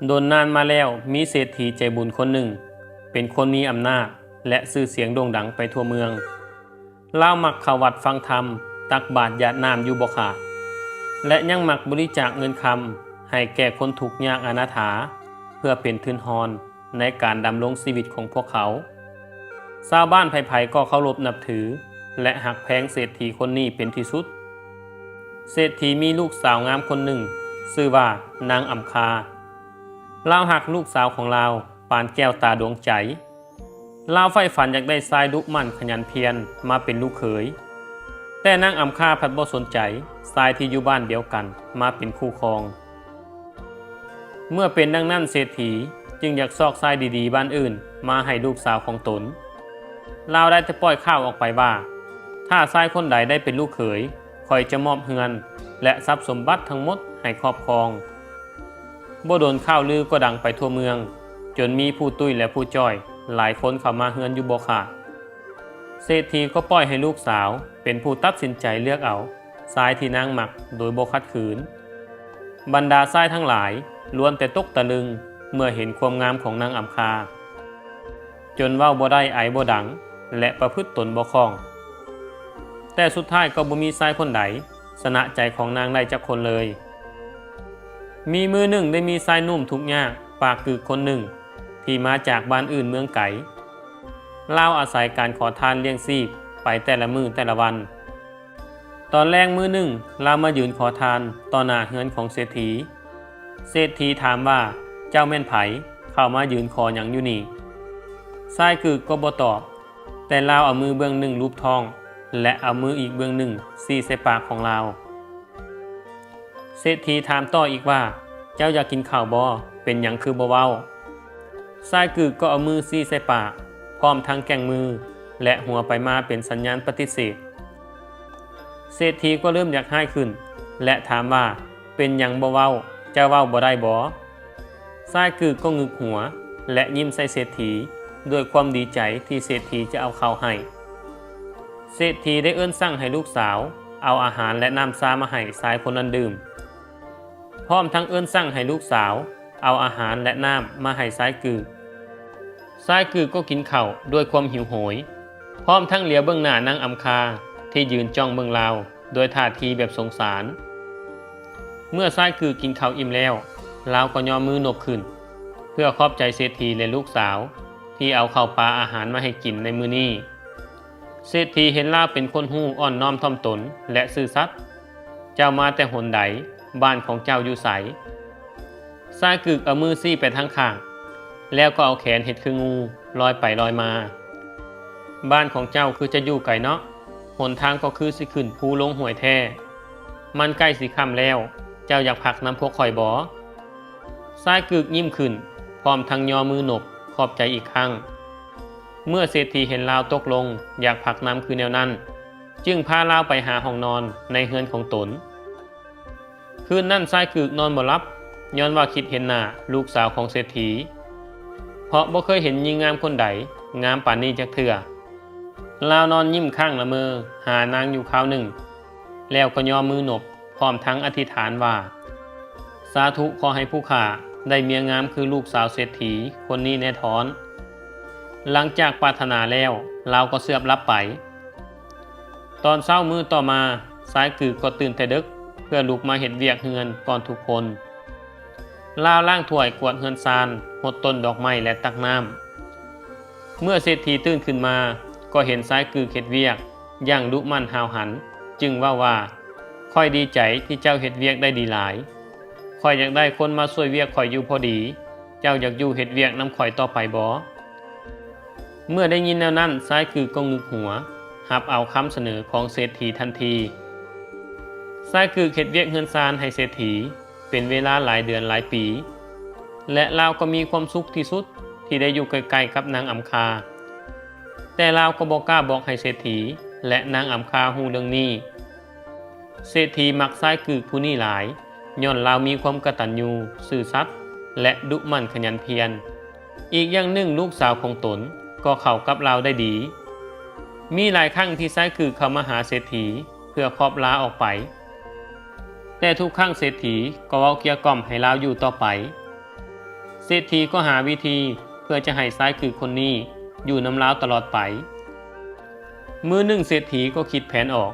ດົນນານມາແລ້ວ ມີເສດຖີໃຈບຸນຄົນໜຶ່ງ ເປັນຄົນມີອຳນາດ ແລະ ຊື່ສຽງໂດ່ງດັງໄປທົ່ວເມືອງ. ລາວມັກເຂົ້າວັດຟັງທຳ, ຕັກບາດຢາດນ້ຳຢູ່ບໍ່ຂາດ ແລະ ຍັງມັກບໍລິຈາກເງິນຄຳໃຫ້ແກ່ຄົນທຸກຍາກອະນາຖາ ເພື່ອເປັນທຶນຮອນໃນການດຳລົງຊີວິດຂອງພວກເຂົາ. ຊາວບ້ານໃຜໆກໍເຄົາລົບນັບຖື ແລະ ຮັກແພງເສດຖີຄົນນີ້ເປັນທີ່ສຸດ. ເສດຖີມີລູກສາວງາມຄົນໜຶ່ງ ຊື່ວ່ານາງອຳຄາ. ລາວຮັກລູກສາວຂອງລາວປານແກ້ວຕາດວງໃຈ. ລາວໃຝ່ຝັນຢາກໄດ້ຊາຍດຸໝັ່ນຂະຫຍັນພຽນມາເປັນລູກເຂີຍ, ແຕ່ນາງອຳຄາພັດບໍ່ສົນໃຈຊາຍທີ່ຢູ່ບ້ານດຽວກັນມາເປັນຄູ່ຄອງ. ເມື່ອເປັນດັ່ງນັ້ນ ເສດຖີຈຶ່ງຢາກຊອກຊາຍດີໆບ້ານອື່ນມາໃຫ້ລູກສາວຂອງຕົນ. ລາວໄດ້ແຕ່ປ່ອຍຂ່າວອອກໄປວ່າ ຖ້າຊາຍຄົນໃດໄດ້ເປັນລູກເຂີຍ, ຂ້ອຍຈະມອບເຮືອນ ແລະ ຊັບສົມບັດທັງໝົດໃຫ້ຄອບຄອງ. ບໍ່ດົນຂ່າວລືກໍດັງໄປທົ່ວເມືອງ, ຈົນມີຜູ້ຕຸ້ຍ ແລະ ຜູ້ຈ້ອຍຫຼາຍຄົນເຂົ້າມາເຮືອນຢູ່ບໍ່ຂາດ. ເສດຖີກໍປ່ອຍໃຫ້ລູກສາວເປັນຜູ້ຕັດສິນໃຈເລືອກເອົາຊາຍທີ່ນາງມັກໂດຍບໍ່ຂັດຂືນ. ບັນດາຊາຍທັງຫຼາຍລ້ວນແຕ່ຕົກຕະລຶງເມື່ອເຫັນຄວາມງາມຂອງນາງອຳຄາ, ຈົນເວົ້າບໍ່ໄດ້ ໄອບໍ່ດັງ ແລະ ປະພຶດຕົນບໍ່ຄ່ອງ. ແຕ່ສຸດທ້າຍກໍບໍ່ມີຊາຍຄົນໃດຊະນະໃຈຂອງນາງໄດ້ຈັກຄົນເລີຍ. ມີມື້ໜຶ່ງໄດ້ມີຊາຍໜຸ່ມທຸກຍາກປາກກືກຄົນໜຶ່ງ ທີ່ມາຈາກບ້ານອື່ນເມືອງໄກ. ລາວອາໄສການຂໍທານລ້ຽງຊີບໄປແຕ່ລະມື້ແຕ່ລະວັນ. ຕອນແລງມື້ໜຶ່ງ ລາວມາຢືນຂໍທານຕໍ່ໜ້າເຮືອນຂອງເສດຖີ. ເສດຖີຖາມວ່າ ເຈົ້າແມ່ນໃຜ? ເຂົ້າມາຢືນຂໍຫຍັງຢູ່ນີ້? ຊາຍກືກກໍບໍ່ຕອບ, ແຕ່ລາວເອົາມືເບື້ອງໜຶ່ງລູບທ້ອງ ແລະ ເອົາມືອີກເບື້ອງໜຶ່ງຊີ້ໃສ່ປາກຂອງລາວ. ເສດຖີຖາມຕໍ່ອີກວ່າ ເຈົ້າຢາກກິນເຂົ້າບໍ່? ເປັນຫຍັງຄືບໍ່ເວົ້າ? ຊາຍກືກກໍເອົາມືຊີ້ໃສ່ປາກ ພ້ອມທັງແກ່ງມື ແລະ ຫົວໄປມາເປັນສັນຍານປະຕິເສດ. ເສດຖີກໍເລີ່ມຢາກຮ້າຍຂຶ້ນ ແລະ ຖາມວ່າ ເປັນຫຍັງບໍ່ເວົ້າ? ເຈົ້າເວົ້າບໍ່ໄດ້ບໍ? ຊາຍກືກກໍງຶກຫົວ ແລະ ຍິ້ມໃສ່ເສດຖີດ້ວຍຄວາມດີໃຈທີ່ເສດຖີຈະເອົາເຂົ້າໃຫ້. ເສດຖີໄດ້ເອີ້ນສັ່ງໃຫ້ລູກສາວເອົາອາຫານ ແລະ ນ້ຳຊາມາໃຫ້ຊາຍຄົນນັ້ນດື່ມ, ພ້ອມທັງເອີ້ນສັ່ງໃຫ້ລູກສາວເອົາອາຫານ ແລະ ນ້ຳມາໃຫ້ຊາຍກືກ. ຊາຍກືກກໍກິນເຂົ້າດ້ວຍຄວາມຫິວໂຫຍ, ພ້ອມທັງຫຼຽວເບິ່ງໜ້ານາງອຳຄາທີ່ຢືນຈ້ອງເບິ່ງລາວດ້ວຍທ່າທີແບບສົງສານ. ເມື່ອຊາຍກືກກິນເຂົ້າອີ່ມແລ້ວ, ລາວກໍຍໍມືນົບຂຶ້ນ ເພື່ອຂອບໃຈເສດຖີ ແລະ ລູກສາວທີ່ເອົາເຂົ້າປາອາຫານມາໃຫ້ກິນໃນມື້ນີ້. ເສດຖີເຫັນລາວເປັນຄົນຮູ້ອ່ອນນ້ອມຖ່ອມຕົນ ແລະ ຊື່ສັດ. ເຈົ້າມາແຕ່ຫົນໃດ? ບ້ານຂອງເຈົ້າຢູ່ໃສ? ຊາຍກືກເອົາມືຊີ້ໄປທາງຂ້າງ ແລ້ວກໍເອົາແຂນເຮັດຄືງູລອຍໄປລອຍມາ. ບ້ານຂອງເຈົ້າຄືຈະຢູ່ໄກເນາະ, ຫົນທາງກໍຄືຊິຂຶ້ນພູລົງຫ້ວຍແທ້. ມັນໃກ້ຊິຄ່ຳແລ້ວ, ເຈົ້າຢາກພັກນຳພວກຂ້ອຍບໍ? ຊາຍກືກຍິ້ມຂຶ້ນ ພ້ອມທັງຍໍມືນົບຂອບໃຈອີກຄັ້ງ. ເມື່ອເສດຖີເຫັນລາວຕົກລົງຢາກພັກນຳຄືແນວນັ້ນ, ຈຶ່ງພາລາວໄປຫາຫ້ອງນອນໃນເຮືອນຂອງຕົນ. ຄືນນັ້ນຊາຍກືກນອນບໍ່ຫຼັບ, ຍ້ອນວ່າຄິດເຫັນໜ້າລູກສາວຂອງເສດຖີ, ເພາະບໍ່ເຄີຍເຫັນຍິງງາມຄົນໃດງາມປານນີ້ຈັກເທື່ອ. ລາວນອນຍິ້ມຄ້າງລະເມີຫານາງຢູ່ຄາວໜຶ່ງ, ແລ້ວກໍຍໍມືນົບ ພ້ອມທັງອະທິຖານວ່າ, ສາທຸ ຂໍໃຫ້ຜູ້ຂ້າໄດ້ເມຍງາມຄືລູກສາວເສດຖີຄົນນີ້ແນ່ທອນ. ຫຼັງຈາກປາດຖະໜາແລ້ວ, ລາວກໍເຊືອບຫຼັບໄປ. ຕອນເຊົ້າມື້ຕໍ່ມາ, ຊາຍກືກກໍຕື່ນແຕ່ເດິກ ເພື່ອລຸກມາເຮັດວຽກເຮືອນກ່ອນທຸກຄົນ. ລາວລ້າງຖ້ວຍ, ກວາດເຮືອນຊານ, ຫົດຕົ້ນດອກໄມ້ ແລະ ຕັກນ້ຳ. ເມື່ອເສດຖີຕື່ນຂຶ້ນມາ, ກໍເຫັນຊາຍກືກເຮັດວຽກຢ່າງດຸໝັ່ນຫ້າວຫັນ, ຈຶ່ງເວົ້າວ່າ, ຂ້ອຍດີໃຈທີ່ເຈົ້າເຮັດວຽກໄດ້ດີຫຼາຍ. ຂ້ອຍຢາກໄດ້ຄົນມາຊ່ວຍວຽກຂ້ອຍຢູ່ພໍດີ. ເຈົ້າຢາກຢູ່ເຮັດວຽກນຳຂ້ອຍຕໍ່ໄປບໍ? ເມື່ອໄດ້ຍິນແນວນັ້ນ, ຊາຍກືກກໍງຶກຫົວ, ຮັບເອົາຄຳສະເໜີຂອງເສດຖີທັນທີ. ຊາຍກືກເຮັດວຽກເຮືອນຊານໃຫ້ເສດຖີ ເປັນເວລາຫຼາຍເດືອນຫຼາຍປີ ແລະ ລາວກໍມີຄວາມສຸກທີ່ສຸດທີ່ໄດ້ຢູ່ໃກ້ໆກັບນາງອຳຄາ. ແຕ່ລາວກໍບໍ່ກ້າບອກໃຫ້ເສດຖີ ແລະ ນາງອຳຄາຮູ້ເລື່ອງນີ້. ເສດຖີມັກຊາຍກືກຜູ້ນີ້ຫຼາຍ, ຍ້ອນລາວມີຄວາມກະຕັນຍູ, ຊື່ສັດ ແລະ ດຸໝັ່ນຂະຫຍັນພຽນ. ອີກຢ່າງໜຶ່ງ, ລູກສາວຂອງຕົນກໍເຂົ້າກັບລາວໄດ້ດີ. ມີຫຼາຍຄັ້ງທີ່ຊາຍກືກເຂົ້າມາຫາເສດຖີ ເພື່ອຄອບລາອອກໄປ, ແຕ່ທຸກຄັ້ງເສດຖີກໍເວົ້າເກັ່ຽກ່ອມໃຫ້ລາວຢູ່ຕໍ່ໄປ. ເສດຖີກໍຫາວິທີເພື່ອຈະໃຫ້ຊາຍກຶກຄົນນີ້ຢູ່ນຳລາວຕະຫຼອດໄປ. ມື້ໜຶ່ງເສດຖີກໍຄິດແຜນອອກ.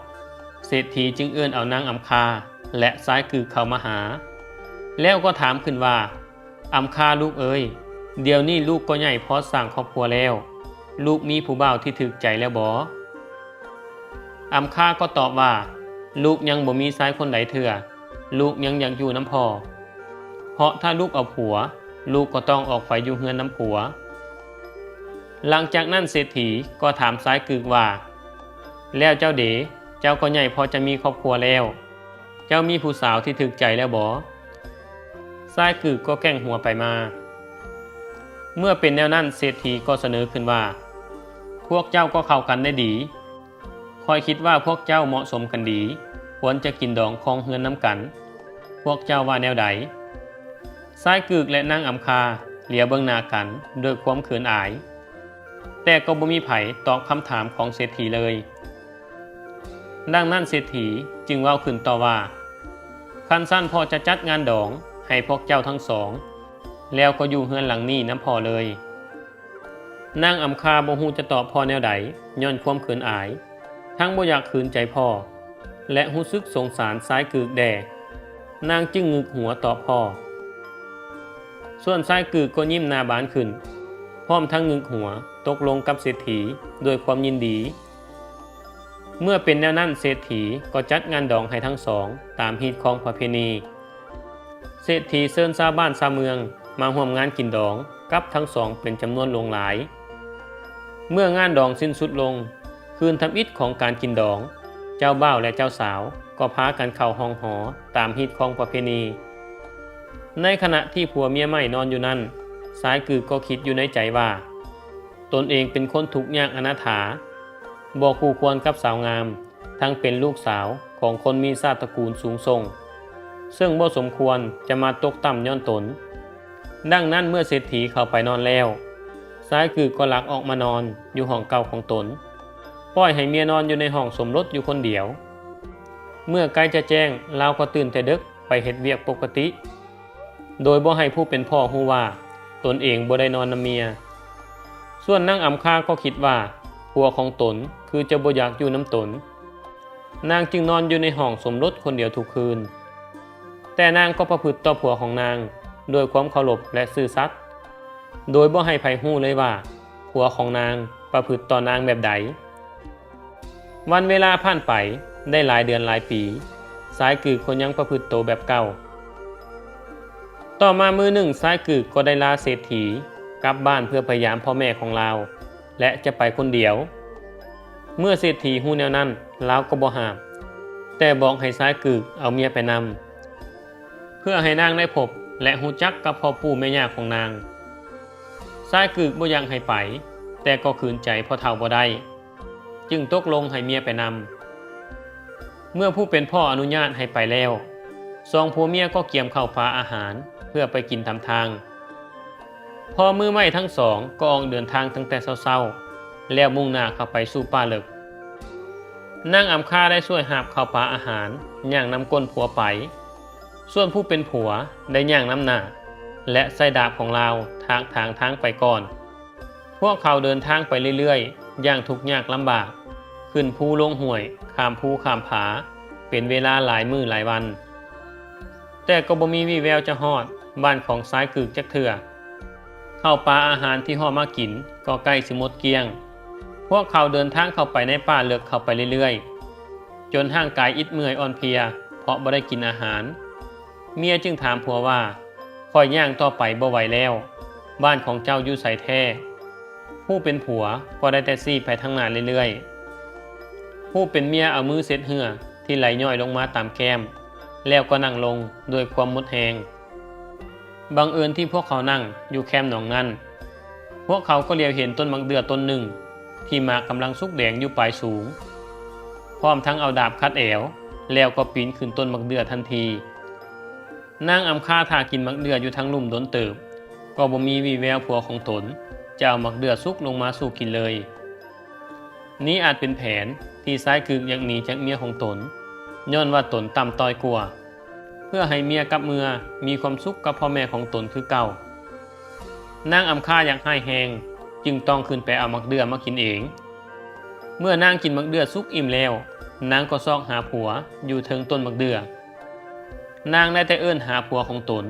ເສດຖີຈຶ່ງເອີ້ນເອົານາງອຳຄາ ແລະ ຊາຍກຶກເຂົ້າມາຫາ ແລ້ວກໍຖາມຂຶ້ນວ່າ, ອຳຄາລູກເອີຍ, ດຽວນີ້ລູກກໍໃຫຍ່ພໍສ້າງຄອບຄົວແລ້ວ, ລູກມີຜູ້ບ່າວທີ່ຖືກໃຈແລ້ວບໍ? ອຳຄາກໍຕອບວ່າ, ລູກຍັງບໍ່ມີຊາຍຄົນໃດເທື່ອ, ລູກຍັງຢາກຢູ່ນຳພໍ່, ເພາະຖ້າລູກເອົາຜົວ, ລູກກໍຕ້ອງອອກໄປຢູ່ເຮືອນນຳຜົວ. ຫຼັງຈາກນັ້ນເສດຖີກໍຖາມຊາຍກຶກວ່າ, ແລ້ວເຈົ້າເດ, ເຈົ້າກໍໃຫຍ່ພໍຈະມີຄອບຄົວແລ້ວ, ເຈົ້າມີຜູ້ສາວທີ່ຖືກໃຈແລ້ວບໍ? ຊາຍກຶກກໍແກ່ງຫົວໄປມາ. ເມື່ອເປັນແນວນັ້ນເສດຖີກໍສະເໜີຂຶ້ນວ່າ, ພວກເຈົ້າກໍເຂົ້າກັນໄດ້ດີ. ຂ້ອຍຄິດວ່າພວກເຈົ້າເໝາະສົມກັນດີ, ຄວນຈະກິນດອງຄອງເຮືອນນຳກັນ. ພວກເຈົ້າວ່າແນວໃດ? ຊາຍກຶກ ແລະ ນາງອຳຄາຫຼຽວເບິ່ງໜ້າກັນດ້ວຍຄວາມເຂີນອາຍ, ແຕ່ກໍບໍ່ມີໃຜຕອບຄຳຖາມຂອງເສດຖີເລີຍ. ດັ່ງນັ້ນເສດຖີຈຶ່ງເວົ້າຂຶ້ນຕໍ່ວ່າ, ຄັນຊັ້ນພໍ່ຈະຈັດງານດອງໃຫ້ພວກເຈົ້າທັງສອງ, ແລ້ວກໍຢູ່ເຮືອນຫຼັງນີ້ນຳພໍ່ເລີຍ. ນາງອຳຄາບໍ່ຮູ້ຈະຕອບພໍ່ແນວໃດ ຍ້ອນຄວາມເຂີນອາຍ, ທັງບໍ່ຢາກຂືນໃຈພໍ່ ແລະ ຮູ້ສຶກສົງສານຊາຍກຶກແດ່. ນາງຈຶ່ງງຶກຫົວຕອບພໍ່. ສ່ວນຊາຍກຶກກໍຍິ້ມໜ້າບານຂຶ້ນ, ພ້ອມທັງງຶກຫົວຕົກລົງກັບເສດຖີດ້ວຍຄວາມຍິນດີ. ເມື່ອເປັນແນວນັ້ນເສດຖີກໍຈັດງານດອງໃຫ້ທັງສອງຕາມຮີດຄອງປະເພນີ. ເສດຖີເຊີນຊາວບ້ານຊາວເມືອງມາຮ່ວມງານກິນດອງກັບທັງສອງເປັນຈຳນວນຫຼວງຫຼາຍ. ເມື່ອງານດອງສິ້ນສຸດລົງ, ຄືນທຳອິດຂອງການກິນດອງ, ເຈົ້າບ່າວ ແລະ ເຈົ້າສາວກໍພາກັນເຂົ້າຮ່ອງຫໍຕາມຮີດຄອງປະເພນີ. ໃນຂະນະທີ່ຜົວເມຍໃໝ່ນອນຢູ່ນັ້ນ, ຊາຍກຶກກໍຄິດຢູ່ໃນໃຈວ່າ, ຕົນເອງເປັນຄົນທຸກຍາກອະນາຖາ, ບໍ່ຄູ່ຄວນກັບສາວງາມ, ທັງເປັນລູກສາວຂອງຄົນມີຊາດຕະກູນສູງສົ່ງ, ເຊິ່ງບໍ່ສົມຄວນຈະມາຕົກຕ່ຳຍ້ອນຕົນ. ດັ່ງນັ້ນເມື່ອເສດຖີເຂົ້າໄປນອນແລ້ວ, ຊາຍກຶກກໍລັກອອກມານອນຢູ່ຫ້ອງເກົ່າຂອງຕົນ, ປ່ອຍໃຫ້ເມຍນອນຢູ່ໃນຫ້ອງສົມລົດຢູ່ຄົນດຽວ. ເມື່ອໃກ້ຈະແຈ້ງ, ລາວກໍຕື່ນແຕ່ເດິກໄປເຮັດວຽກປົກກະຕິ. ໂດຍບໍ່ໃຫ້ຜູ້ເປັນພໍ່ຮູ້ວ່າຕົນເອງບໍ່ໄດ້ນອນນຳເມຍ. ສ່ວນນາງອຳຄາກໍຄິດວ່າຜົວຂອງຕົນຄືຈະບໍ່ຢາກຢູ່ນຳຕົນ, ນາງຈຶ່ງນອນຢູ່ໃນຫ້ອງສົມລົດຄົນດຽວທຸກຄືນ. ແຕ່ນາງກໍປະພຶດຕໍ່ຜົວຂອງນາງດ້ວຍຄວາມເຄົາລົບ ແລະ ຊື່ສັດ, ໂດຍບໍ່ໃຫ້ໃຜຮູ້ເລີຍວ່າຜົວຂອງນາງປະພຶດຕໍ່ນາງແບບໃດ. ວັນເວລາຜ່ານໄປໄດ້ຫຼາຍເດືອນຫຼາຍປີ, ຊາຍກຶກກໍຍັງປະພຶດໂຕແບບເກົ່າ. ຕໍ່ມາມື້ໜຶ່ງ, ຊາຍກຶກກໍໄດ້ລາເສດຖີກັບບ້ານເພື່ອໄປຢາມພໍ່ແມ່ຂອງລາວ ແລະ ຈະໄປຄົນດຽວ. ເມື່ອເສດຖີຮູ້ແນວນັ້ນ, ລາວກໍບໍ່ຫ້າມ, ແຕ່ບອກໃຫ້ຊາຍກຶກເອົາເມຍໄປນຳ, ເພື່ອໃຫ້ນາງໄດ້ພົບ ແລະ ຮູ້ຈັກກັບພໍ່ປູ່ແມ່ຍ່າຂອງນາງ. ຊາຍກຶກບໍ່ຢາກໃຫ້ໄປ, ແຕ່ກໍຂືນໃຈພໍ່ເຖົ້າບໍ່ໄດ້. ຈຶ່ງຕົກລົງໃຫ້ເມຍໄປນຳ. ເມື່ອຜູ້ເປັນພໍ່ອະນຸຍາດໃຫ້ໄປແລ້ວ, ສອງຜົວເມຍກໍກຽມເຂົ້າປາອາຫານເພື່ອໄປກິນຕາມທາງ. ພໍມື້ໃໝ່ທັງສອງກໍອອກເດີນທາງຕັ້ງແຕ່ເຊົ້າໆ ແລ້ວມຸ່ງໜ້າເຂົ້າໄປສູ່ປ່າເລິກ. ນາງອຳຄາໄດ້ຊ່ວຍຫາບເຂົ້າປາອາຫານຍ່າງນຳກົ້ນຜົວໄປ, ສ່ວນຜູ້ເປັນຜົວໄດ້ຍ່າງນຳໜ້າ ແລະ ໃຊ້ດາບຂອງລາວຖາກຖາງທາງໄປກ່ອນ. ພວກເຂົາເດີນທາງໄປເລື້ອຍໆຢ່າງທຸກຍາກລຳບາກ, ຂຶ້ນພູລົງຫ້ວຍ, ຂ້າມພູຂ້າມຜາ, ເປັນເວລາຫຼາຍມື້ຫຼາຍວັນ, ແຕ່ກໍບໍ່ມີວີ່ແວວຈະຮອດບ້ານຂອງຊາຍກຶກຈັກເທື່ອ. ເຂົ້າປາອາຫານທີ່ເຮົາມາກິນກໍໃກ້ຊິໝົດກ້ຽງ. ພວກເຂົາເດີນທາງເຂົ້າໄປໃນປ່າເລິກເຂົ້າໄປເລື້ອຍໆ, ຈົນຮ່າງກາຍອິດເມື່ອຍອ່ອນເພຍເພາະບໍ່ໄດ້ກິນອາຫານ. ເມຍຈຶ່ງຖາມຜົວວ່າ, ຂ້ອຍຍ່າງຕໍ່ໄປບໍ່ໄຫວແລ້ວ, ບ້ານຂອງເຈົ້າຢູ່ໃສແທ້? ຜູ້ເປັນຜົວກໍໄດ້ແຕ່ຊີ້ໄປທາງໜ້າເລື້ອຍໆ. ຜູ້ເປັນເມຍເອົາມືເຊັດເຫື່ອທີ່ໄຫຼຍ້ອຍລົງມາຕາມແກ້ມ, ແລ້ວກໍນັ່ງລົງດ້ວຍຄວາມໝົດແຮງ. ບັງເອີນທີ່ພວກເຂົານັ່ງຢູ່ແຄມໜອງນັ້ນ, ພວກເຂົາກໍຫຼຽວເຫັນຕົ້ນໝາກເດື່ອຕົ້ນໜຶ່ງທີ່ໝາກກຳລັງສຸກແດງຢູ່ປາຍສູງ, ພ້ອມທັງເອົາດາບຂັດແອວ, ແລ້ວກໍປີນຂຶ້ນຕົ້ນໝາກເດື່ອທັນທີ. ນາງອຳຄາຖ້າກິນໝາກເດື່ອຢູ່ທາງລຸ່ມດົນເຕີບ, ກໍບໍ່ມີວີ່ແວວຜົວຂອງຕົນຈະເອົາໝາກເດື່ອສຸກລົງມາສູ່ກິນເລີຍ. ນີ້ອາດເປັນແຜນທີ່ຊາຍກຶກຢາກໜີຈາກເມຍຂອງຕົນ, ຍ້ອນວ່າຕົນຕ່ຳຕ້ອຍກວ່າ, ເພື່ອໃຫ້ເມຍກັບເມືອມີຄວາມສຸກກັບພໍ່ແມ່ຂອງຕົນຄືເກົ່າ. ນາງອຳຄາຢາກຮ້າຍແຮງ ຈຶ່ງຕ້ອງຂຶ້ນໄປເອົາໝາກເດື່ອມາກິນເອງ. ເມື່ອນາງກິນໝາກເດື່ອສຸກອີ່ມແລ້ວ, ນາງກໍຊອກຫາຜົວຢູ່ເທິງຕົ້ນໝາກເດື່ອ. ນາງໄດ້ແຕ່ເອີ້ນຫາຜົວຂອງຕົນ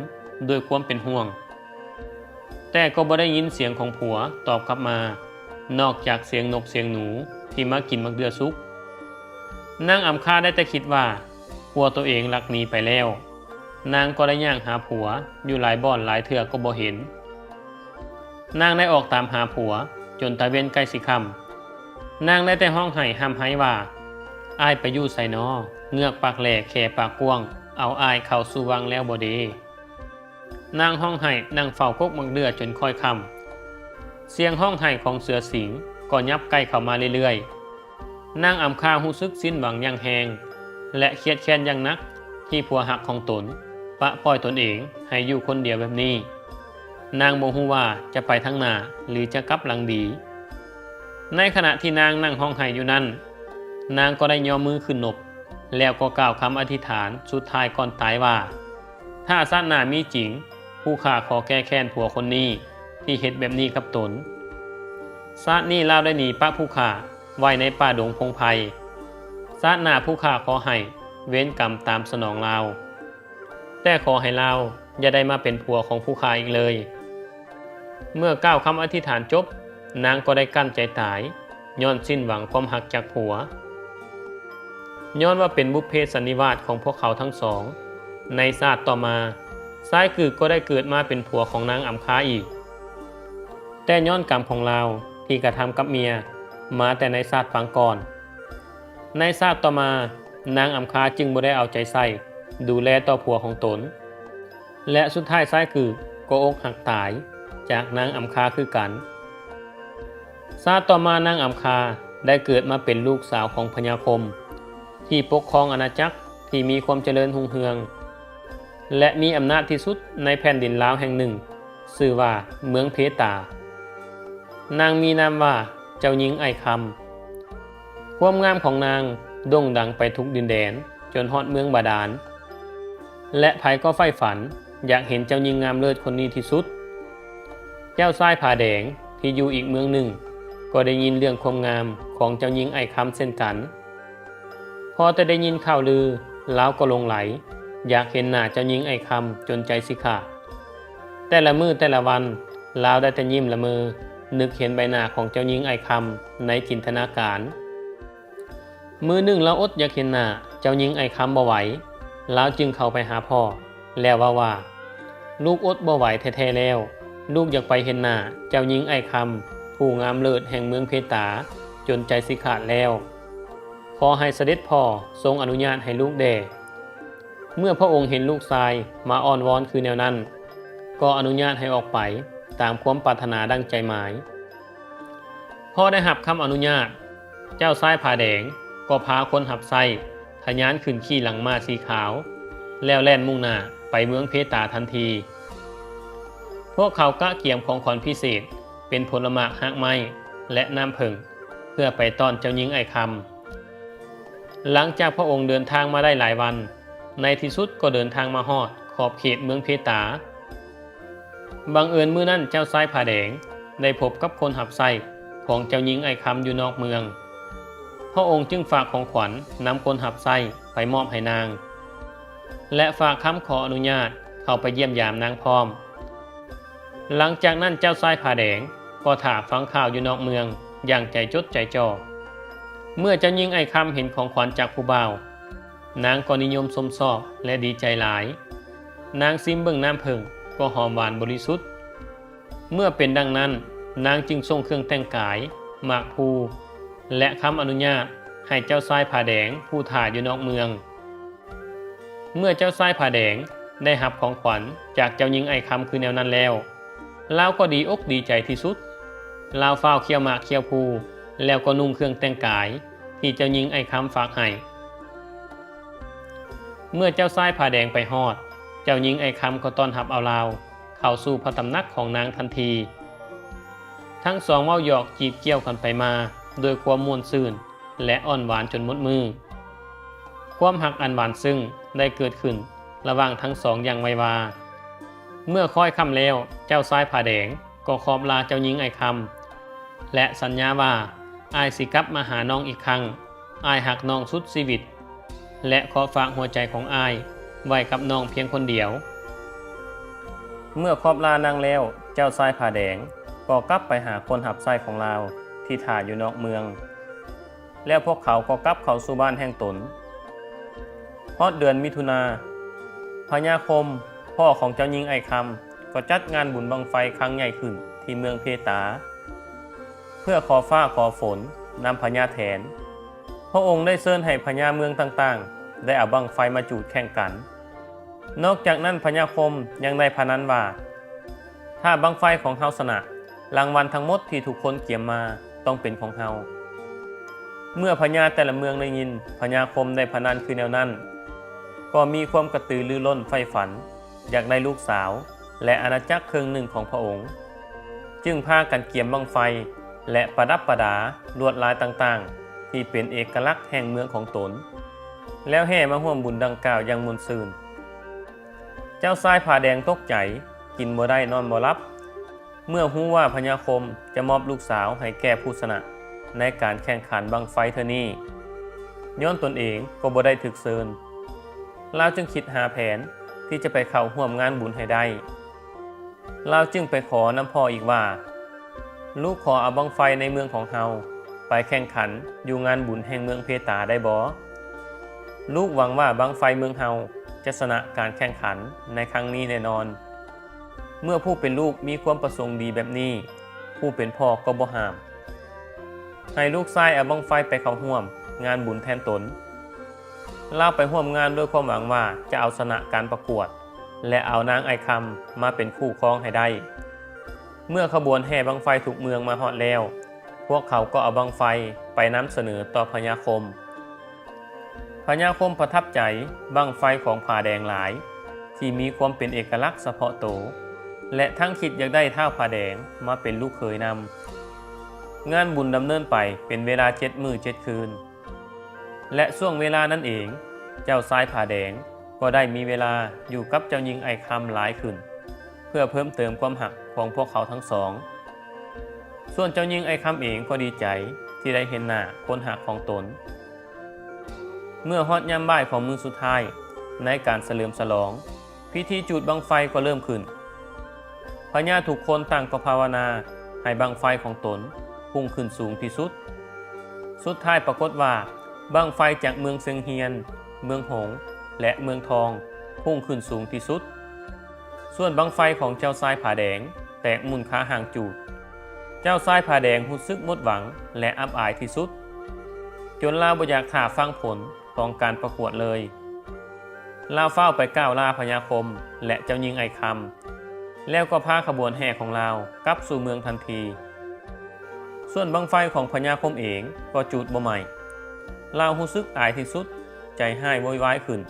ດ້ວຍຄວາມເປັນຫ່ວງ, ແຕ່ກໍບໍ່ໄດ້ຍິນສຽງຂອງຜົວຕອບກັບມາ, ນອກຈາກສຽງນົກສຽງໜູທີ່ມາກິນໝາກເດື່ອສຸກ. ນາງອຳຄາໄດ້ແຕ່ຄິດວ່າຜົວໂຕເອງລັກໜີໄປແລ້ວ. ນາງກໍໄດ້ຍ່າງຫາຜົວຢູ່ຫຼາຍບ່ອນຫຼາຍເທື່ອກໍບໍ່ເຫັນ. ນາງໄດ້ອອກຕາມຫາຜົວຈົນຕາເວັນໃກ້ຊິຄ່ຳ. ນາງໄດ້ແຕ່ຮ້ອງໄຫ້ຮ່ຳໄຮວ່າ, ອ້າຍໄປຢູ່ໃສນໍ? ເງືອກປາກແຫຼແຂປາກກວ້າງ ເອົາອ້າຍເຂົ້າສູ່ວັງແລ້ວບໍ່ເດ? ນາງຮ້ອງໄຫ້ນັ່ງເຝົ້າກົກໝາກເດື່ອຈົນຄ່ອຍຄ່ຳ. ສຽງຮ້ອງໄຫ້ຂອງເສືອສິງກໍຫຍັບໃກ້ເຂົ້າມາເລື້ອຍໆ. ນາງອຳຄາຮູ້ສຶກສິ້ນຫວັງຢ່າງແຮງ ແລະ ຄຽດແຄ້ນຢ່າງໜັກທີ່ຜົວຮັກຂອງຕົນປະປ່ອຍຕົນເອງໃຫ້ຢູ່ຄົນດຽວແບບນີ້. ນາງບໍ່ຮູ້ວ່າຈະໄປທາງໜ້າ ຫຼື ຈະກັບຫຼັງດີ. ໃນຂະນະທີ່ນາງນັ່ງຮ້ອງໄຫ້ຢູ່ນັ້ນ, ນາງກໍໄດ້ຍໍມືຂຶ້ນນົບ ແລ້ວກໍກ່າວຄຳອະທິຖານສຸດທ້າຍກ່ອນຕາຍວ່າ, ຖ້າຊາດໜ້າມີຈິງ, ຜູ້ຂ້າຂໍແກ້ແຄ້ນຜົວຄົນນີ້ທີ່ເຮັດແບບນີ້ກັບຕົນ. ຊາດນີ້ລາວໄດ້ໜີປະຜູ້ຂ້າໄວ້ໃນປ່າດົງພົງໄພ. ຊາດໜ້າຜູ້ຂ້າຂໍໃຫ້ເວນກຳຕາມສະໜອງລາວ, ແຕ່ຂໍໃຫ້ລາວຢ່າໄດ້ມາເປັນຜົວຂອງຜູ້ຂ້າອີກເລີຍ. ເມື່ອກ່າວຄຳອະທິຖານຈົບ, ນາງກໍໄດ້ກັ້ນໃຈຕາຍ ຍ້ອນສິ້ນຫວັງຄວາມຮັກຈາກຜົວ. ຍ້ອນວ່າເປັນບຸບເພສັນນິວາດຂອງພວກເຂົາທັງສອງ, ໃນຊາດຕໍ່ມາ, ຊາຍກືກກໍໄດ້ເກີດມາເປັນຜົວຂອງນາງອຳຄາອີກ. ແຕ່ຍ້ອນກຳຂອງລາວທີ່ກະທຳກັບເມຍມາແຕ່ໃນຊາດປາງກ່ອນ, ໃນຊາດຕໍ່ມາ, ນາງອຳຄາຈຶ່ງບໍ່ໄດ້ເອົາໃຈໃສ່ດູແລຕໍ່ຜົວຂອງຕົນ. ແລະ ສຸດທ້າຍຊາຍກືກກໍອົກຫັກຕາຍຈາກນາງອຳຄາຄືກັນ. ຊາດຕໍ່ມານາງອຳຄາໄດ້ເກີດມາເປັນລູກສາວຂອງພະຍາຄົມ ທີ່ປົກຄອງອານາຈັກທີ່ມີຄວາມຈະເລີນຮຸ່ງເຮືອງ ແລະ ມີອຳນາດທີ່ສຸດໃນແຜ່ນດິນລາວແຫ່ງໜຶ່ງ, ຊື່ວ່າເມືອງເພຕາ. ນາງມີນາມວ່າເຈົ້າຍິງໄອຄຳ. ຄວາມງາມຂອງນາງໂດ່ງດັງໄປທຸກດິນແດນ ຈົນຮອດເມືອງບາດານ ແລະ ໃຜກໍໃຝ່ຝັນຢາກເຫັນເຈົ້າຍິງງາມເລີດຄົນນີ້ທີ່ສຸດ. ເຈົ້າຊາຍຜາແດງທີ່ຢູ່ອີກເມືອງໜຶ່ງ ກໍໄດ້ຍິນເລື່ອງຄວາມງາມຂອງເຈົ້າຍິງໄອຄຳເຊັ່ນກັນ. ພໍແຕ່ໄດ້ຍິນຂ່າວລື, ລາວກໍຫຼົງໄຫຼຢາກເຫັນໜ້າເຈົ້າຍິງໄອຄຳຈົນໃຈຊິຂາດ. ແຕ່ລະມື້ແຕ່ລະວັນ, ລາວໄດ້ແຕ່ຍິ້ມລະເມີ, ນຶກເຫັນໃບໜ້າຂອງເຈົ້າຍິງໄອຄຳໃນຈິນຕະນາການ. ມື້ໜຶ່ງລາວອົດຢາກເຫັນໜ້າເຈົ້າຍິງໄອຄຳບໍ່ໄຫວ, ລາວຈຶ່ງເຂົ້າໄປຫາພໍ່ ແລ້ວເວົ້າວ່າ, ລູກອົດບໍ່ໄຫວແທ້ໆແລ້ວ, ລູກຢາກໄປເຫັນໜ້າເຈົ້າຍິງໄອຄຳ ຜູ້ງາມເລີດແຫ່ງເມືອງເພຕາ ຈົນໃຈຊິຂາດແລ້ວ. ຂໍໃຫ້ສະເດັດພໍ່ຊົງອະນຸຍາດໃຫ້ລູກແດ່. ເມື່ອພະອົງເຫັນລູກຊາຍມາອ້ອນວອນຄືແນວນັ້ນ, ກໍອະນຸຍາດໃຫ້ອອກໄປຕາມຄວາມປາດຖະໜາດັ່ງໃຈໝາຍ. ພໍໄດ້ຮັບຄຳອະນຸຍາດ, ເຈົ້າຊາຍຜາແດງກໍພາຄົນຮັບໃຊ້ທະຍານຂຶ້ນຂີ່ຫຼັງມ້າສີຂາວ ແລ້ວແລ່ນມຸ່ງໜ້າໄປເມືອງເພຕາທັນທີ. ພວກເຂົາກະກຽມຂອງຂວັນພິເສດເປັນຜົນລະໝາກຮາກໄມ້ ແລະ ນ້ຳເຜິ້ງ ເພື່ອໄປຕ້ອນເຈົ້າຍິງໄອຄຳ. ຫຼັງຈາກພະອົງເດີນທາງມາໄດ້ຫຼາຍວັນ, ໃນທີ່ສຸດກໍເດີນທາງມາຮອດຂອບເຂດເມືອງເພຕາ. ບັງເອີນມື້ນັ້ນເຈົ້າຊາຍຜາແດງໄດ້ພົບກັບຄົນຮັບໃຊ້ຂອງເຈົ້າຍິງໄອຄຳຢູ່ນອກເມືອງ. ພະອົງຈຶ່ງຝາກຂອງຂວັນນຳຄົນຮັບໃຊ້ໄປມອບໃຫ້ນາງ ແລະ ຝາກຄຳຂໍອະນຸຍາດເຂົ້າໄປຢ້ຽມຢາມນາງພ້ອມ. ຫຼັງຈາກນັ້ນເຈົ້າຊາຍຜາແດງກໍຖ້າຟັງຂ່າວຢູ່ນອກເມືອງຢ່າງໃຈຈົດໃຈຈ່ອ. ເມື່ອເຈົ້າຍິງໄອຄຳເຫັນຂອງຂວັນຈາກຜູ້ບ່າວ, ນາງກໍນິຍົມຊົມຊອບ ແລະ ດີໃຈຫຼາຍ. ນາງຊິມເບິ່ງນ້ຳເຜິ້ງກໍຫອມຫວານບໍລິສຸດ. ເມື່ອເປັນດັ່ງນັ້ນ, ນາງຈຶ່ງສົ່ງເຄື່ອງແຕ່ງກາຍ, ໝາກພູ ແລະ ຄຳອະນຸຍາດໃຫ້ເຈົ້າຊາຍຜາແດງຜູ້ຖ້າຢູ່ນອກເມືອງ. ເມື່ອເຈົ້າຊາຍຜາແດງໄດ້ຮັບຂອງຂວັນຈາກເຈົ້າຍິງໄອຄຳຄືແນວນັ້ນແລ້ວ, ລາວກໍດີອົກດີໃຈທີ່ສຸດ. ລາວຟ້າວຂ້ຽວໝາກຂ້ຽວພູ ແລ້ວກໍນຸ່ງເຄື່ອງແຕ່ງກາຍທີ່ເຈົ້າຍິງໄອຄຳຝາກໃຫ້. ເມື່ອເຈົ້າຊາຍຜາແດງໄປຮອດ, ເຈົ້າຍິງໄອຄຳກໍຕ້ອນຮັບເອົາລາວເຂົ້າສູ່ພະຕຳໜັກຂອງນາງທັນທີ. ທັງສອງເວົ້າຫຍອກຈີບກ່ຽວກັນໄປມາດ້ວຍຄວາມມ່ວນຊື່ນ ແລະ ອ່ອນຫວານຈົນໝົດມື້. ຄວາມຮັກອັນຫວານຊຶ້ງໄດ້ເກີດຂຶ້ນລະຫວ່າງທັງສອງຢ່າງໄວວາ. ເມື່ອຄ້ອຍຄ່ຳແລ້ວ, ເຈົ້າຊາຍຜາແດງ ກໍຂອບລາເຈົ້າຍິງອ້າຍຄຳ ແລະ ສັນຍາວ່າ ອ້າຍຊິກັບມາຫານ້ອງອີກຄັ້ງ. ອ້າຍຮັກນ້ອງສຸດຊີວິດ ແລະ ຂໍຝາກຫົວໃຈຂອງອ້າຍໄວ້ກັບນ້ອງພຽງຄົນດຽວ. ເມື່ອຂອບລານາງແລ້ວ, ເຈົ້າຊາຍຜາແດງກໍກັບໄປຫາຄົນຮັບໃຊ້ຂອງລາວທີ່ຖ້າຢູ່ນອກເມືອງ ແລ້ວພວກເຂົາກໍກັບເຂົ້າສູ່ບ້ານແຫ່ງຕົນ. ຮອດເດືອນມິຖຸນາ, ພະຍາຄົມ ພໍ່ຂອງເຈົ້າຍິງອ້າຍຄຳ ກໍຈັດງານບຸນບັ້ງໄຟຄັ້ງໃຫຍ່ຂຶ້ນທີ່ເມືອງເພຕາ ເພື່ອຂໍຟ້າຂໍຝົນນຳພະຍາແຖນ. ພະອົງໄດ້ເຊີນໃຫ້ພະຍາເມືອງຕ່າງໆ ໄດ້ເອົາບັ້ງໄຟມາຈູດແຂ່ງກັນ. ນອກຈາກນັ້ນ, ພະຍາຄົມຍັງໄດ້ພະນັນວ່າ ຖ້າບັ້ງໄຟຂອງເຮົາຊະນະ, ລາງວັນທັງໝົດທີ່ທຸກຄົນກຽມມາຕ້ອງເປັນຂອງເຮົາ. ເມື່ອພະຍາແຕ່ລະເມືອງໄດ້ຍິນພະຍາຄົມໄດ້ພະນັນຄືແນວນັ້ນ, ກໍມີຄວາມກະຕືລືລົ້ນໃຝ່ຝັນ ຢາກໄດ້ລູກສາວ ແລະ ອານາຈັກເຄິ່ງໜຶ່ງຂອງພະອົງ, ຈຶ່ງພາກັນກຽມບັ້ງໄຟ ແລະ ປະດັບປະດາລວດລາຍຕ່າງໆ ທີ່ເປັນເອກະລັກແຫ່ງເມືອງຂອງຕົນ, ແລ້ວແຫ່ມາຮ່ວມບຸນດັ່ງກ່າວຢ່າງມ່ວນຊື່ນ. ເຈົ້າຊາຍຜາແດງຕົກໃຈ, ກິນບໍ່ໄດ້ນອນບໍ່ຫຼັບ ເມື່ອຮູ້ວ່າພະຍາຄົມຈະມອບລູກສາວໃຫ້ແກ່ຜູ້ຊະນະໃນການແຂ່ງຂັນບັ້ງໄຟເທື່ອນີ້, ຍ້ອນຕົນເອງກໍບໍ່ໄດ້ຖືກເຊີນ. ລາວຈຶ່ງຄິດຫາແຜນທີ່ຈະໄປເຂົ້າຮ່ວມງານບຸນໃຫ້ໄດ້. ລາວຈຶ່ງໄປຂໍນຳພໍ່ອີກວ່າ, ລູກຂໍເອົາບັ້ງໄຟໃນເມືອງຂອງເຮົາໄປແຂ່ງຂັນຢູ່ງານບຸນແຫ່ງເມືອງເພຕາໄດ້ບໍ່? ລູກຫວັງວ່າບັ້ງໄຟເມືອງເຮົາຈະຊະນະການແຂ່ງຂັນໃນຄັ້ງນີ້ແນ່ນອນ. ເມື່ອຜູ້ເປັນລູກມີຄວາມປະສົງດີແບບນີ້, ຜູ້ເປັນພໍ່ກໍບໍ່ຫ້າມ ໃຫ້ລູກຊາຍເອົາບັ້ງໄຟໄປເຂົ້າຮ່ວມງານບຸນແທນຕົນ. ລາວໄປຮ່ວມງານດ້ວຍຄວາມຫວັງວ່າຈະເອົາຊະນະການປະກວດ ແລະ ເອົານາງອ້າຍຄຳມາເປັນຄູ່ຄອງໃຫ້ໄດ້. ເມື່ອຂະບວນແຫ່ບັ້ງໄຟທຸກເມືອງມາຮອດແລ້ວ, ພວກເຂົາກໍເອົາບັ້ງໄຟໄປນຳສະເໜີຕໍ່ພະຍາຄົມ. ພະຍາຄົມປະທັບໃຈບັ້ງໄຟຂອງຜາແດງຫຼາຍ ທີ່ມີຄວາມເປັນເອກະລັກສະເພາະໂຕ ແລະ ທັງຄິດຢາກໄດ້ທ້າວຜາແດງມາເປັນລູກເຂີຍນຳ. ງານບຸນດຳເນີນໄປເປັນເວລາເຈັດມື້ເຈັດຄືນ ແລະ ຊ່ວງເວລານັ້ນເອງ, ເຈົ້າຊາຍຜາແດງກໍໄດ້ມີເວລາຢູ່ກັບເຈົ້າຍິງອ້າຍຄຳຫຼາຍຂຶ້ນ ເພື່ອເພີ່ມເຕີມຄວາມຮັກຂອງພວກເຂົາທັງສອງ. ສ່ວນເຈົ້າຍິງອ້າຍຄຳເອງກໍດີໃຈທີ່ໄດ້ເຫັນໜ້າຄົນຮັກຂອງຕົນ. ເມື່ອຮອດຍາມບ່າຍຂອງມື້ສຸດທ້າຍໃນການສະເຫຼີມສະຫຼອງ, ພິທີຈູດບັ້ງໄຟກໍເລີ່ມຂຶ້ນ. ພະຍາທຸກຄົນຕ່າງກໍພາວະນາໃຫ້ບັ້ງໄຟຂອງຕົນພຸ່ງຂຶ້ນສູງທີ່ສຸດ. ສຸດທ້າຍປາກົດວ່າ ບັ້ງໄຟຈາກເມືອງຊຽງຮຽນ, ເມືອງຫົງ ແລະ ເມືອງທອງ ພຸ່ງຂຶ້ນສູງທີ່ສຸດ. ສ່ວນບັ້ງໄຟຂອງເຈົ້າຊາຍຜາແດງແຕກໝຸ່ນຄາຫາງຈູດ. ເຈົ້າຊາຍຜາແດງຮູ້ສຶກໝົດຫວັງ ແລະ ອັບອາຍທີ່ສຸດ, ຈົນລາວບໍ່ຢາກຖ້າຟັງຜົນຂອງການປະກວດເລີຍ. ລາວຟ້າວໄປກ່າວລາພະຍາຄົມ ແລະ ເຈົ້າຍິງອ້າຍຄຳ, ແລ້ວກໍພາຂະບວນແຫ່ຂອງລາວກັບສູ່ເມືອງທັນທີ. ສ່ວນບັ້ງໄຟຂອງພະຍາຄົມເອງກໍຈູດບໍ່ໄໝ້. ລາວຮູ້ສຶກອາຍທີ່ສຸດ, ໃຈຮ້າຍໂວຍວາຍຂຶ້ນ.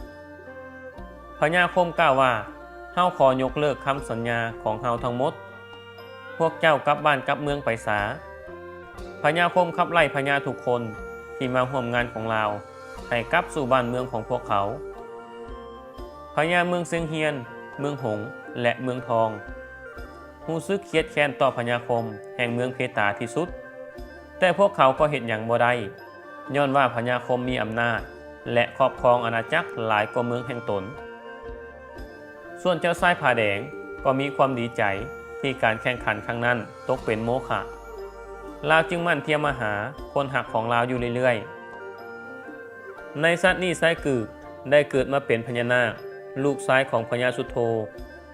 ພະຍາຄົມກ່າວວ່າ, ເຮົາຂໍຍົກເລີກຄຳສັນຍາຂອງເຮົາທັງໝົດ. ພວກເຈົ້າກັບບ້ານກັບເມືອງໄປສາ. ພະຍາຄົມຂັບໄລ່ພະຍາທຸກຄົນທີ່ມາຮ່ວມງານຂອງລາວໃຫ້ກັບສູ່ບ້ານເມືອງຂອງພວກເຂົາ. ພະຍາເມືອງຊຽງຮຽນ, ເມືອງຫົງ ແລະ ເມືອງທອງ ຮູ້ສຶກຄຽດແຄ້ນຕໍ່ພະຍາຄົມແຫ່ງເມືອງເພຕາທີ່ສຸດ, ແຕ່ພວກເຂົາກໍເຮັດຫຍັງບໍ່ໄດ້, ຍ້ອນວ່າພະຍາຄົມມີອຳນາດ ແລະ ຄອບຄອງອານາຈັກຫຼາຍກວ່າເມືອງແຫ່ງຕົນ. ສ່ວນເຈົ້າຊາຍຜາແດງກໍມີຄວາມດີໃຈທີ່ການແຂ່ງຂັນຄັ້ງນັ້ນຕົກເປັນໂມຄະ. ລາວຈຶ່ງໝັ່ນທຽມມາຫາຄົນຮັກຂອງລາວຢູ່ເລື້ອຍໆ. ໃນຊາດນີ້ຊາຍກືກໄດ້ເກີດມາເປັນພະຍານາກ, ລູກຊາຍຂອງພະຍາສຸດໂທ,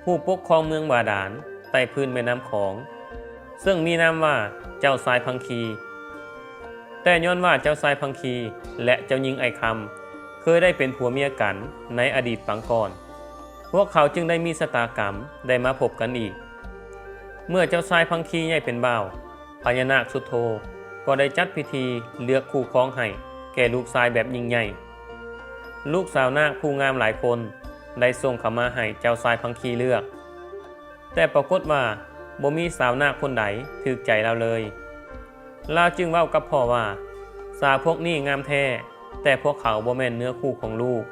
ຜູ້ປົກຄອງເມືອງບາດານໃຕ້ພື້ນແມ່ນ້ຳຂອງ, ເຊິ່ງມີນາມວ່າເຈົ້າຊາຍພັງຄີ. ແຕ່ຍ້ອນວ່າເຈົ້າຊາຍພັງຄີ ແລະ ເຈົ້າຍິງອ້າຍຄຳ ເຄີຍໄດ້ເປັນຜົວເມຍກັນໃນອະດີດປາງກ່ອນ, ພວກເຂົາຈຶ່ງໄດ້ມີຊະຕາກຳໄດ້ມາພົບກັນອີກ. ເມື່ອເຈົ້າຊາຍພັງຄີໃຫຍ່ເປັນບ່າວ, ພະຍານາກສຸດໂທກໍໄດ້ຈັດພິທີເລືອກຄູ່ຄອງໃຫ້ແກ່ລູກຊາຍແບບຍິ່ງໃຫຍ່. ລູກສາວນາກຜູ້ງາມຫຼາຍຄົນໄດ້ສົ່ງເຂົ້າມາໃຫ້ເຈົ້າຊາຍພັງຄີເລືອກ, ແຕ່ປາກົດວ່າບໍ່ມີສາວນາກຄົນໃດຖືກໃຈລາວເລີຍ. ລາວຈຶ່ງເວົ້າກັບພໍ່ວ່າ, ສາວພວກນີ້ງາມແທ້, ແຕ່ພວກເຂົາບໍ່ແມ່ນເນື້ອຄູ່ຂອງລູກ.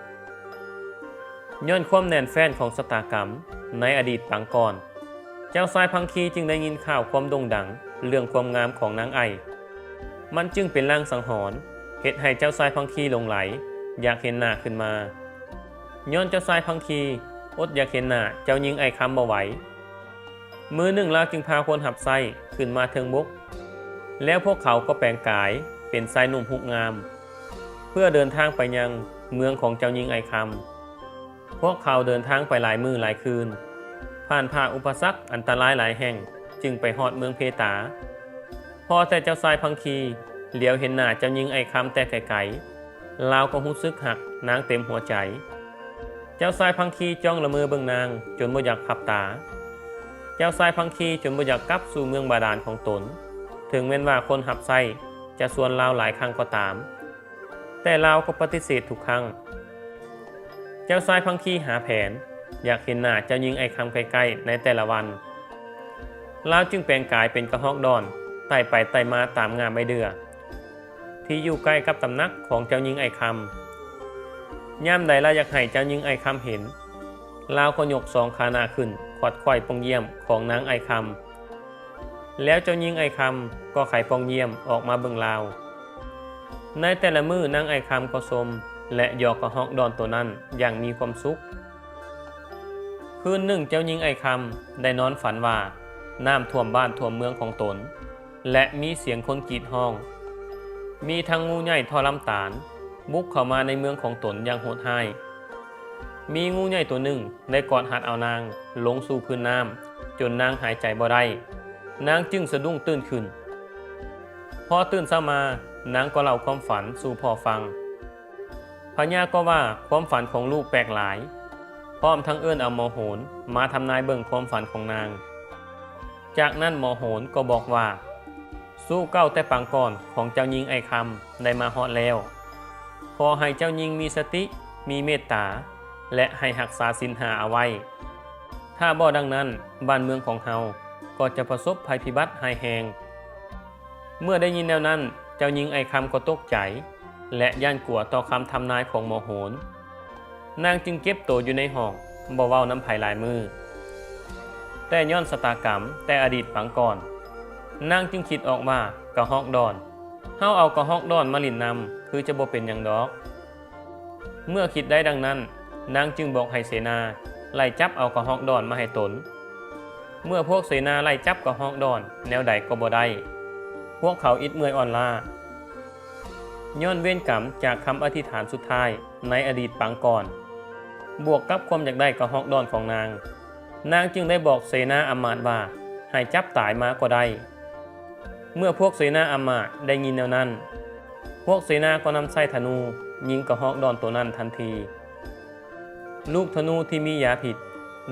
ຍ້ອນຄວາມແໜ້ນແຟ້ນຂອງຊະຕາກຳໃນອະດີດປາງກ່ອນ, ເຈົ້າຊາຍພັງຄີຈຶ່ງໄດ້ຍິນຂ່າວຄວາມໂດ່ງດັງເລື່ອງຄວາມງາມຂອງນາງໄອ. ມັນຈຶ່ງເປັນລາງສັງຫອນ ເຮັດໃຫ້ເຈົ້າຊາຍພັງຄີຫຼົງໄຫຼ ຢາກເຫັນໜ້າຂຶ້ນມາ. ຍ້ອນເຈົ້າຊາຍພັງຄີອົດຢາກເຫັນໜ້າເຈົ້າຍິງໄອຄຳບໍ່ໄຫວ, ມື້ໜຶ່ງລາວຈຶ່ງພາຄົນຮັບໃຊ້ຂຶ້ນມາເທິງບົກ, ແລ້ວພວກເຂົາກໍແປງກາຍເປັນຊາຍໜຸ່ມຮູບງາມ ເພື່ອເດີນທາງໄປຍັງເມືອງຂອງເຈົ້າຍິງໄອຄຳ. ພວກເຂົາເດີນທາງໄປຫຼາຍມື້ຫຼາຍຄືນ, ຜ່ານຜ່າອຸປະສັກອັນຕະລາຍຫຼາຍແຫ່ງ ຈຶ່ງໄປຮອດເມືອງເພຕາ. ພໍແຕ່ເຈົ້າຊາຍພັງຄີຫຼຽວເຫັນໜ້າເຈົ້າຍິງໄອຄຳແຕ່ໄກໆ, ລາວກໍຮູ້ສຶກຮັກນາງເຕັມຫົວໃຈ. ເຈົ້າຊາຍພັງຄີຈ້ອງລະເມີເບິ່ງນາງຈົນບໍ່ຢາກພັບຕາ. ເຈົ້າຊາຍພັງຄີຈົນບໍ່ຢາກກັບສູ່ເມືອງບາດານຂອງຕົນ, ເຖິງແມ່ນວ່າຄົນຮັບໃຊ້ຈະຊວນລາວຫຼາຍຄັ້ງກໍຕາມ. ແຕ່ລາວກໍປະຕິເສດທຸກຄັ້ງ. ເຈົ້າຊາຍພັງຄີຫາແຜນຢາກເຫັນໜ້າເຈົ້າຍິງໄອຄຳໃກ້ໆໃນແຕ່ລະວັນ. ລາວຈຶ່ງແປງກາຍເປັນກະຮອກດອນ ໄຕ່ໄປໄຕ່ມາຕາມງ່າໄມ້ເດື່ອ ທີ່ຢູ່ໃກ້ກັບຕຳໜັກຂອງເຈົ້າຍິງໄອຄຳ. ຍາມໃດລາວຢາກໃຫ້ເຈົ້າຍິງໄອຄຳເຫັນ, ລາວກໍຍົກສອງຂາໜ້າຂຶ້ນຂວັດໄຂວ້ປ່ອງຢ້ຽມຂອງນາງໄອຄຳ. ແລ້ວເຈົ້າຍິງໄອຄຳກໍໄຂປ່ອງຢ້ຽມອອກມາເບິ່ງລາວ. ໃນແຕ່ລະມື້ນາງໄອຄຳກໍຊົມ ແລະ ຢອກກະຮອກດອນໂຕນັ້ນຢ່າງມີຄວາມສຸກ. ຄືນໜຶ່ງເຈົ້າຍິງໄອຄຳໄດ້ນອນຝັນວ່ານ້ຳຖ້ວມບ້ານຖ້ວມເມືອງຂອງຕົນ ແລະ ມີສຽງຄົນກຣີດຮ້ອງ. ມີທັງງູໃຫຍ່ທໍ່ລຳຕານບຸກເຂົ້າມາໃນເມືອງຂອງຕົນຢ່າງໂຫດຮ້າຍ. ມີງູໃຫຍ່ໂຕໜຶ່ງໄດ້ກອດຮັດເອົານາງລົງສູ່ພື້ນນ້ຳ ຈົນນາງຫາຍໃຈບໍ່ໄດ້. ນາງຈຶ່ງສະດຸ້ງຕື່ນຂຶ້ນ. ພໍຕື່ນເຊົ້າມາ, ນາງກໍເລົ່າຄວາມຝັນສູ່ພໍ່ຟັງ. ພະຍາກໍວ່າຄວາມຝັນຂອງລູກແປກຫຼາຍ, ພ້ອມທັງເອີ້ນເອົາໝໍໂຫນມາທຳນາຍເບິ່ງຄວາມຝັນຂອງນາງ. ຈາກນັ້ນໝໍໂຫນກໍບອກວ່າ, ຊູ້ເກົ່າແຕ່ປາງກ່ອນຂອງເຈົ້າຍິງໄອຄຳໄດ້ມາຮອດແລ້ວ. ຂໍໃຫ້ເຈົ້າຍິງມີສະຕິ, ມີເມດຕາ ແລະ ໃຫ້ຮັກສາສິນຫ້າເອົາໄວ້. ຖ້າບໍ່ດັ່ງນັ້ນ, ບ້ານເມືອງຂອງເຮົາກໍຈະປະສົບໄພພິບັດຮ້າຍແຮງ. ເມື່ອໄດ້ຍິນແນວນັ້ນ, ເຈົ້າຍິງໄອຄຳກໍຕົກໃຈ ແລະ ຢ້ານກົວຕໍ່ຄຳທຳນາຍຂອງໝໍໂຫນ. ນາງຈຶ່ງເກັບໂຕຢູ່ໃນຫ້ອງ, ບໍ່ເວົ້ານຳໃຜຫຼາຍມື້. ແຕ່ຍ້ອນຊະຕາກຳແຕ່ອະດີດປາງກ່ອນ, ນາງຈຶ່ງຄິດອອກວ່າ ກະຮອກດອນ. ເຮົາເອົາກະຮອກດອນມາຫຼິ້ນນຳ ຄືຈະບໍ່ເປັນຫຍັງດອກ. ເມື່ອຄິດໄດ້ດັ່ງນັ້ນ, ນາງຈຶ່ງບອກໃຫ້ເສນາໄລ່ຈັບເອົາກະຮອກດອນມາໃຫ້ຕົນ. ເມື່ອພວກເສນາໄລ່ຈັບກະຮອກດອນແນວໃດກໍບໍ່ໄດ້, ພວກເຂົາອິດເມື່ອຍອ່ອນລ້າ. ຍ້ອນເວນກຳຈາກຄຳອະທິຖານສຸດທ້າຍໃນອະດີດປາງກ່ອນ, ບວກກັບຄວາມຢາກໄດ້ກະຮອກດອນຂອງນາງ, ນາງຈຶ່ງໄດ້ບອກເສນາອຳມາດວ່າ ໃຫ້ຈັບຕາຍມາກໍໄດ້. ເມື່ອພວກເສນາອຳມາດໄດ້ຍິນແນວນັ້ນ, ພວກເສນາກໍນຳໃຊ້ທະນູຍິງກະຮອກດອນໂຕນັ້ນທັນທີ. ລູກທະນູທີ່ມີຢາພິດ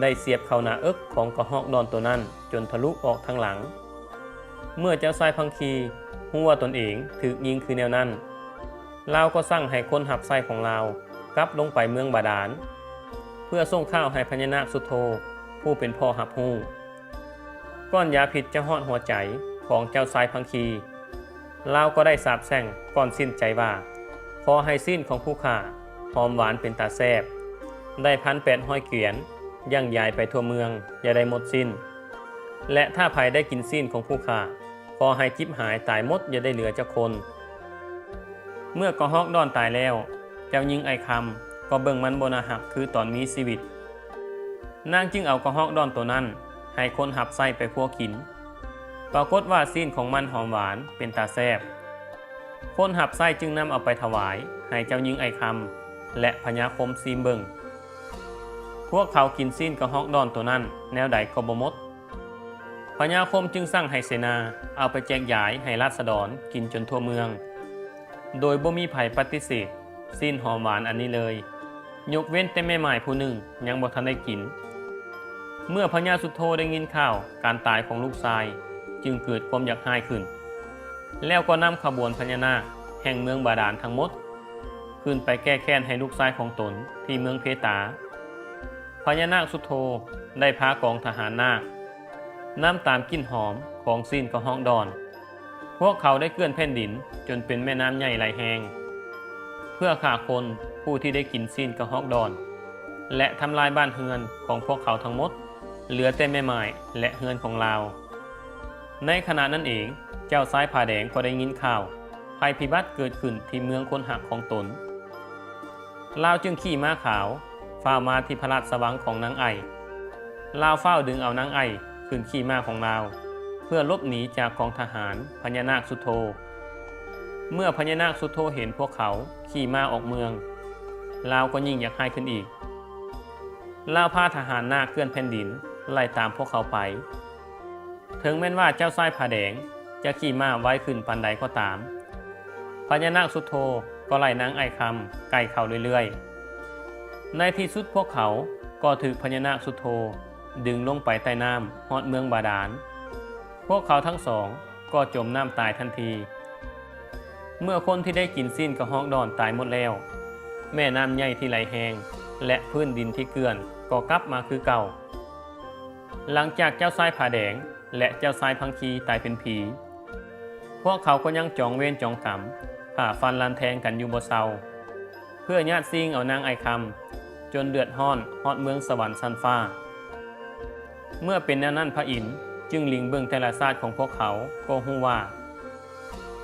ໄດ້ສຽບເຂົ້າໜ້າເອິກຂອງກະຮອກດອນໂຕນັ້ນຈົນທະລຸອອກທາງຫຼັງ. ເມື່ອເຈົ້າຊາຍພັງຄີຮູ້ວ່າຕົນເອງຖືກຍິງຄືແນວນັ້ນ, ລາວກໍສັ່ງໃຫ້ຄົນຮັບໃຊ້ຂອງລາວກັບລົງໄປເມືອງບາດານ ເພື່ອສົ່ງຂ່າວໃຫ້ພະຍານາກສຸດໂທຜູ້ເປັນພໍ່ຮັບຮູ້. ກ່ອນຢາພິດຈະຮອດຫົວໃຈຂອງເຈົ້າຊາຍພັງຄີ, ລາວກໍໄດ້ສາບແຊ່ງກ່ອນສິ້ນໃຈວ່າ, ຂໍໃຫ້ຊີ້ນຂອງຜູ້ຂ້າຫອມຫວານເປັນຕາແຊບ, ໄດ້ພັນແປດຮ້ອຍກວຽນ, ຢັ້ງຢາຍໄປທົ່ວເມືອງ, ຢ່າໄດ້ໝົດສິ້ນ. ແລະ ຖ້າໃຜໄດ້ກິນຊີ້ນຂອງຜູ້ຂ້າ, ຂໍໃຫ້ຈິບຫາຍຕາຍໝົດ, ຢ່າໄດ້ເຫຼືອຈັກຄົນ. ເມື່ອກະຮອກດອນຕາຍແລ້ວ, ເຈົ້າຍິງໄອຄຳກໍເບິ່ງມັນບໍ່ໜ້າຮັກຄືຕອນມີຊີວິດ. ນາງຈຶ່ງເອົາກະຮອກດອນໂຕນັ້ນໃຫ້ຄົນຮັບໃຊ້ໄປຄົວກິນ. ປາກົດວ່າຊີ້ນຂອງມັນຫອມຫວານເປັນຕາແຊບ. ຄົນຮັບໃຊ້ຈຶ່ງນຳເອົາໄປຖວາຍໃຫ້ເຈົ້າຍິງໄອຄຳ ແລະ ພະຍາຄົມຊີມເບິ່ງ. ພວກເຂົາກິນຊີ້ນກະຮອກດອນໂຕນັ້ນແນວໃດກໍບໍ່ໝົດ. ພະຍາຄົມຈຶ່ງສັ່ງໃຫ້ເສນາເອົາໄປແຈກຢາຍໃຫ້ລາຊະດອນກິນຈົນທົ່ວເມືອງ, ໂດຍບໍ່ມີໃຜປະຕິເສດຊີ້ນຫອມຫວານອັນນີ້ເລີຍ, ຍົກເວັ້ນແຕ່ແມ່ໝ້າຍຜູ້ໜຶ່ງຍັງບໍ່ທັນໄດ້ກິນ. ເມື່ອພະຍາສຸດໂທໄດ້ຍິນຂ່າວການຕາຍຂອງລູກຊາຍ, ຈຶ່ງເກີດຄວາມຢາກຮ້າຍຂຶ້ນ, ແລ້ວກໍນຳຂະບວນພະຍານາກແຫ່ງເມືອງບາດານທັງໝົດ ຂຶ້ນໄປແກ້ແຄ້ນໃຫ້ລູກຊາຍຂອງຕົນທີ່ເມືອງເພຕາ. ພະຍານາກສຸດໂທໄດ້ພາກອງທະຫານນາກ ນຳຕາມກິ່ນຫອມຂອງຊີ້ນກະຮອກດອນ. ພວກເຂົາໄດ້ເກື້ອນແຜ່ນດິນຈົນເປັນແມ່ນ້ຳໃຫຍ່ຫຼາຍແຫ່ງ ເພື່ອຂ້າຄົນຜູ້ທີ່ໄດ້ກິນຊີ້ນກະຮອກດອນ ແລະ ທຳລາຍບ້ານເຮືອນຂອງພວກເຂົາທັງໝົດ. ເຫຼືອແຕ່ແມ່ໝ້າຍ ແລະ ເຮືອນຂອງລາວ. ໃນຂະນະນັ້ນເອງ, ເຈົ້າຊາຍຜ້າແດງກໍໄດ້ຍິນຂ່າວໄພພິບັດເກີດຂຶ້ນທີ່ເມືອງຄົນຮັກຂອງຕົນ. ລາວຈຶ່ງຂີ່ມ້າຂາວຟ້າວມາທີ່ພະລາຊະວັງຂອງນາງໄອ. ລາວຟ້າວດຶງເອົານາງໄອຂຶ້ນຂີ່ມ້າຂອງລາວ ເພື່ອຫຼົບໜີຈາກກອງທະຫານພະຍານາກສຸດໂທ. ເມື່ອພະຍານາກສຸດໂທເຫັນພວກເຂົາຂີ່ມ້າອອກເມືອງ, ລາວກໍຍິ່ງຢາກຮ້າຍຂຶ້ນອີກ. ລາວພາທະຫານນາກເກື້ອນແຜ່ນດິນໄລ່ຕາມພວກເຂົາໄປ. ເຖິງແມ່ນວ່າເຈົ້າຊາຍຜ້າແດງຈະຂີ່ມ້າໄວຂຶ້ນປານໃດກໍຕາມ, ພະຍານາກສຸດໂທກໍໄລ່ນາງໄອຄຳໃກ້ເຂົ້າເລື້ອຍໆ. ໃນທີ່ສຸດພວກເຂົາກໍຖືກພະຍານາກສຸດໂທດຶງລົງໄປໃຕ້ນ້ຳຮອດເມືອງບາດານ. ພວກເຂົາທັງສອງກໍຈົມນ້ຳຕາຍທັນທີ. ເມື່ອຄົນທີ່ໄດ້ກິນຊີ້ນກະຮອກດອນຕາຍໝົດແລ້ວ, ແມ່ນ້ຳໃຫຍ່ທີ່ໄຫຼແຮງ ແລະ ພື້ນດິນທີ່ເກື້ອນກໍກັບມາຄືເກົ່າ. ຫຼັງຈາກເຈົ້າຊາຍຜ້າແດງ ແລະ ເຈົ້າຊາຍພັງຄີຕາຍເປັນຜີ, ພວກເຂົາກໍຍັງຈອງເວນຈອງກຳ, ຂ້າຟັນລັນແທງກັນຢູ່ບໍ່ເຊົາ, ເພື່ອຍາດຊິງເອົານາງໄອຄຳ ຈົນເດືອດຮ້ອນຮອດເມືອງສະຫວັນຊັ້ນຟ້າ. ເມື່ອເປັນແນວນັ້ນພະອິນຈຶ່ງຫຼີງເບິ່ງແຕ່ລະຊາດຂອງພວກເຂົາກໍຮູ້ວ່າ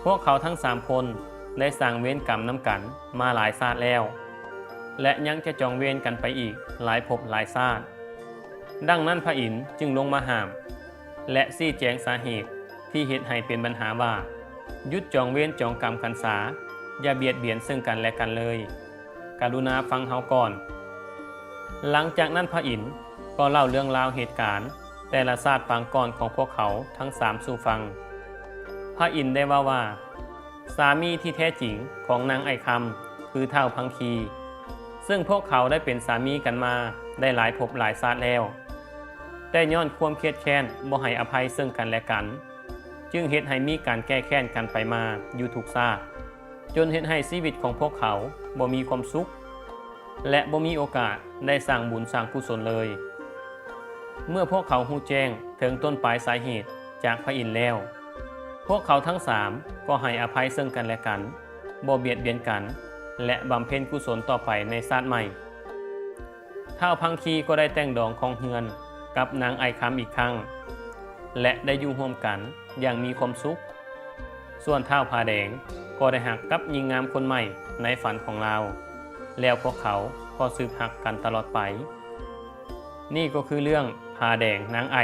ພວກເຂົາທັງສາມຄົນໄດ້ສ້າງເວນກຳນຳກັນມາຫຼາຍຊາດແລ້ວ ແລະ ຍັງຈະຈອງເວນກັນໄປອີກຫຼາຍພົບຫຼາຍຊາດ. ດັ່ງນັ້ນພະອິນຈຶ່ງລົງມາຫ້າມ ແລະ ຊີ້ແຈງສາເຫດທີ່ເຮັດໃຫ້ເປັນບັນຫາວ່າ ຢຸດຈອງເວນຈອງກຳກັນສາ, ຢ່າບຽດບຽນເຊິ່ງກັນແລະກັນເລີຍ. ກະລຸນາຟັງເຮົາກ່ອນ. ຫຼັງຈາກນັ້ນພະອິນກໍເລົ່າເລື່ອງລາວເຫດການແຕ່ລະຊາດປາງກ່ອນຂອງພວກເຂົາທັງສາມສູ່ຟັງ. ພະອິນໄດ້ເວົ້າວ່າ ສາມີທີ່ແທ້ຈິງຂອງນາງໄອຄຳຄືທ້າວພັງຄີ, ເຊິ່ງພວກເຂົາໄດ້ເປັນສາມີກັນມາໄດ້ຫຼາຍພົບຫຼາຍຊາດແລ້ວ, ແຕ່ຍ້ອນຄວາມຄຽດແຄ້ນບໍ່ໃຫ້ອະໄພເຊິ່ງກັນແລະກັນ, ຈຶ່ງເຮັດໃຫ້ມີການແກ້ແຄ້ນກັນໄປມາຢູ່ທຸກຊາດ, ຈົນເຮັດໃຫ້ຊີວິດຂອງພວກເຂົາບໍ່ມີຄວາມສຸກ ແລະ ບໍ່ມີໂອກາດໄດ້ສ້າງບຸນສ້າງກຸສົນເລີຍ. ເມື່ອພວກເຂົາຮູ້ແຈ້ງເຖິງຕົ້ນປາຍສາເຫດຈາກພະອິນແລ້ວ, ພວກເຂົາທັງສາມກໍໃຫ້ອະໄພເຊິ່ງກັນແລະກັນ, ບໍ່ບຽດບຽນກັນ ແລະ ບຳເພັນກຸສົນຕໍ່ໄປໃນຊາດໃໝ່. ທ້າວພັງຄີກໍໄດ້ແຕ່ງດອງຄອງເຮືອນກັບນາງໄອຄຳອີກຄັ້ງ ແລະ ໄດ້ຢູ່ຮ່ວມກັນຢ່າງມີຄວາມສຸກ. ສ່ວນທ້າວຜ້າແດງກໍໄດ້ຮັກກັບຍິງງາມຄົນໃໝ່ໃນຝັນຂອງລາວ, ແລ້ວພວກເຂົາກໍສືບຮັກກັນຕະຫຼອດໄປ. ນີ້ກໍຄືເລື່ອງຜ້າແດງນາງໄອ